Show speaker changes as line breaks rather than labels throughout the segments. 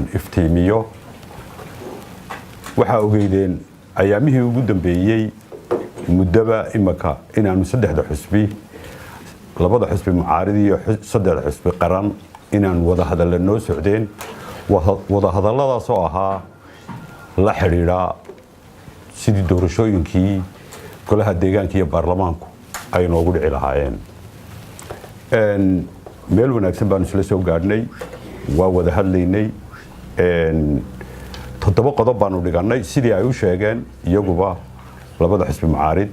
inaan iftiimiyo. Waxaa ogeydeen ayaamihii ugu dambeeyey, muddaba imaka, inaanu saddexda xusbi, labada xusbi mucaarid iyo saddexda xusbi qaran, inaan wadahadalla noo socdeen. Wadahadalladaasoo ahaa la xidhiidhaa sidii doorashooyinkii golaha deegaanka iyo baarlamaanku ay noogu dhici lahaayeen. Meel wanaagsan baanu isla soo gaadhnay, waa wada hadlaynay. Toddoba qodob baanu dhigannay, sidii ay u sheegeen iyaguba labada xisbi mucaarid.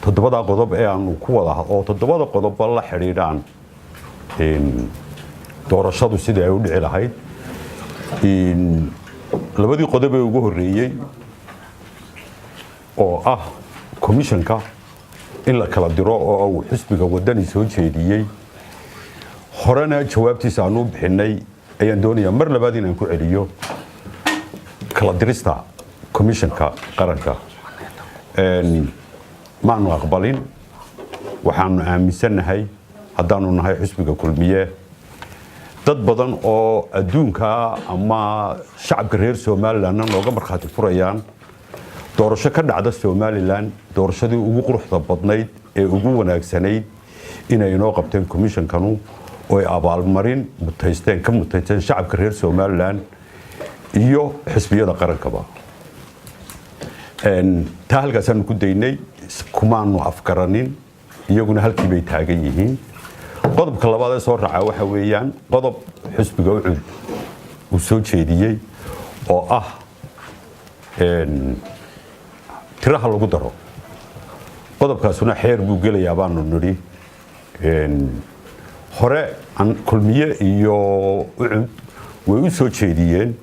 Toddobadaa qodob ee aanu ku wada, oo toddobada qodobba la xidhiidhaan doorashadu sidii ay u dhici lahayd. Labadii qodob ee ugu horreeyey, oo ah komishanka in la kala diro, oo uu xisbiga Wadani soo jeediyey, horena jawaabtiisa aanu bixinay, ayaan doonayaa mar labaad inaan ku celiyo. Kala dirista komishanka qaranka maanu aqbalin. Waxaanu aaminsannahay, haddaanu nahay xisbiga Kulmiye, dad badan oo adduunka ama shacabka reer Somalilandna nooga markhaati furayaan, doorasho ka dhacda Somaliland doorashadii ugu quruxda badnayd ee ugu wanaagsanayd inay inoo qabteen komishankanu, oo ay abaalmarin mutaysteen, ka mutaysteen shacabka reer Somaliland iyo xisbiyada qarankaba. Taa halkaasaanu ku daynay, kumaanu afgaranin, iyaguna halkii bay taagan yihiin. Qodobka labaad ee soo raaca waxa weeyaan qodob xisbiga UCID uu soo jeediyey, oo ah tiraha lagu daro. Qodobkaasuna xeer buu gelayaa baanu nidhi. Hore Kulmiye iyo UCID way u soo jeediyeen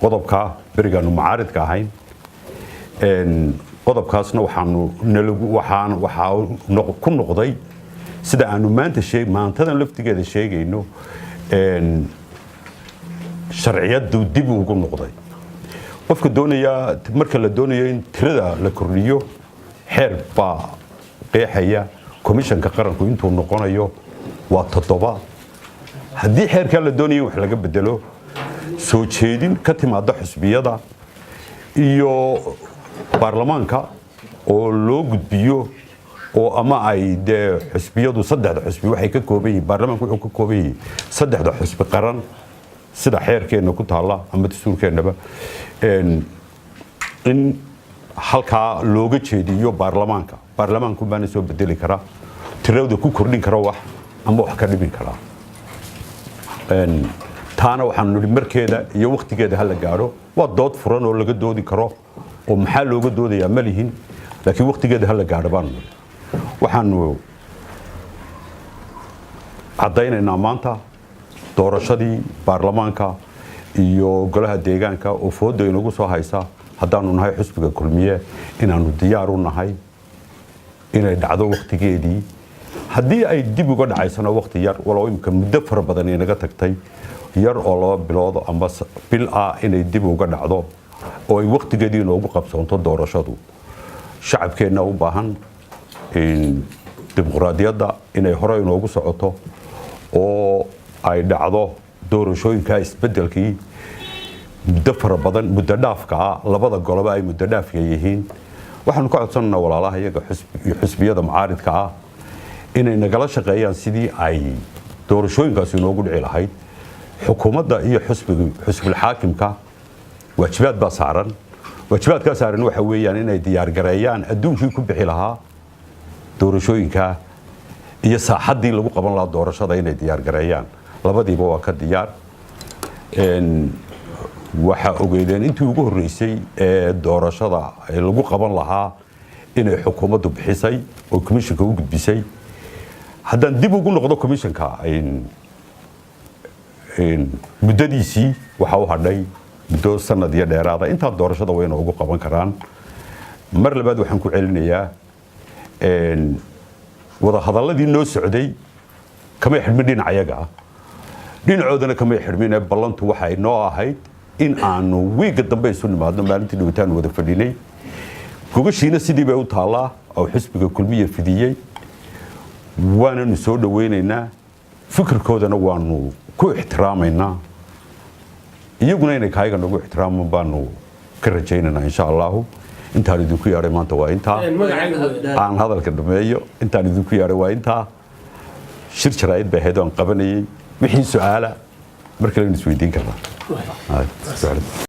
qodobkaa berigaanu mucaaridka ahayn. Qodobkaasna waxaanu nalagu waxaan waxaa ku noqday sida aanu maanta sheeg, maantadan laftigeeda sheegayno, sharciyadu dib ugu noqday. Qofka doonaya, marka la doonayo in tirada la kordhiyo, xeer baa qeexaya komishanka qaranku intuu noqonayo, waa 7. Haddii xeerkaa la doonayo in wax laga bedelo, soo jeedin ka timaada xusbiyada iyo baarlamaanka oo loo gudbiyo, oo ama ay dee xusbiyadu, saddexda xusbi waxay ka kooban yihiin, baarlamaanku wuxuu ka kooban yihiin saddexda xusbi qaran, sida xeerkeenna ku taalla ama dastuurkeennaba, in halkaa looga jeediyo baarlamaanka. Baarlamaanku baana soo bedeli karaa, tirada ku kordhin kara wax ama wax ka dhimin karaa. Taana waxaanu nidhi markeeda iyo wakhtigeeda ha la gaadho. Waa dood furan oo laga doodi karo, oo maxaa looga doodayaa ma lihin, laakiin wakhtigeeda ha la gaadho baanu nidhi. Waxaanu caddaynaynaa maanta doorashadii baarlamaanka iyo golaha deegaanka oo fooda inagu soo haysa, haddaanu nahay xusbiga Kulmiye, inaanu diyaar u nahay inay dhacdo wakhtigeedii. Haddii ay dib uga dhacaysana, wakhti yar, walow imika muddo fara badan inaga tagtay, yar oo 2 bilood ama bil ah inay dib uga dhacdo oo ay wakhtigeedii inoogu qabsoonto doorashadu. Shacabkeenna u baahan dimuqraadiyadda inay hore inoogu socoto oo ay dhacdo doorashooyinka. Isbedelkii muddo fara badan, muddo dhaafka ah, labada goloba ay muddo dhaafka yihiin, waxaanu ka codsanaynaa walaalaha iyaga xusbiyada mucaaridka ah inay nagala shaqeeyaan sidii ay doorashooyinkaasi inoogu dhici lahayd. Xukuumadda iyo xusbiga, xusbulxaakimka, waajibaad baa saaran. Waajibaadkaa saaran waxa weeyaan inay diyaargareeyaan adduunkii ku bixi lahaa doorashooyinka iyo saaxaddii lagu qaban lahaa doorashada inay diyaargareeyaan. Labadiiba waa ka diyaar. Waxaa ogeydeen intii ugu horreysay ee doorashada lagu qaban lahaa inay xukuumaddu bixisay oo komishanka u gudbisay. Haddaan dib ugu noqdo komishanka, muddadiisii waxaa u hadhay muddo sanad iyo dheeraada. Intaa doorashada wayna ugu qaban karaan. Mar labaad waxaan ku celinayaa, wadahadalladii noo socday kamay xidhmin dhinacayaga, dhinacoodana kamay xidhmin, ee ballantu waxay noo ahayd in aanu wiigga dambe isu nimaadno. Maalintii dhawitaan wada fadhinay, gogashiina sidii bay u taallaa oo xisbiga Kulmiya fidiyey, waananu soo dhowaynaynaa, fikirkoodana waanu ku ixtiraamaynaa. Iyaguna inay kaayaga nagu ixtiraaman baanu ka rajaynaynaa, insha Allahu. Intaan idinku yeedhay maanta waa intaa. Aan hadalka dhameeyo. Intaan idinku yeedhay waa intaa. Shir jaraa'id bay ahayd oo aan qabanayay. Wixii su-aala mar kale aynu isweydiin karnaa.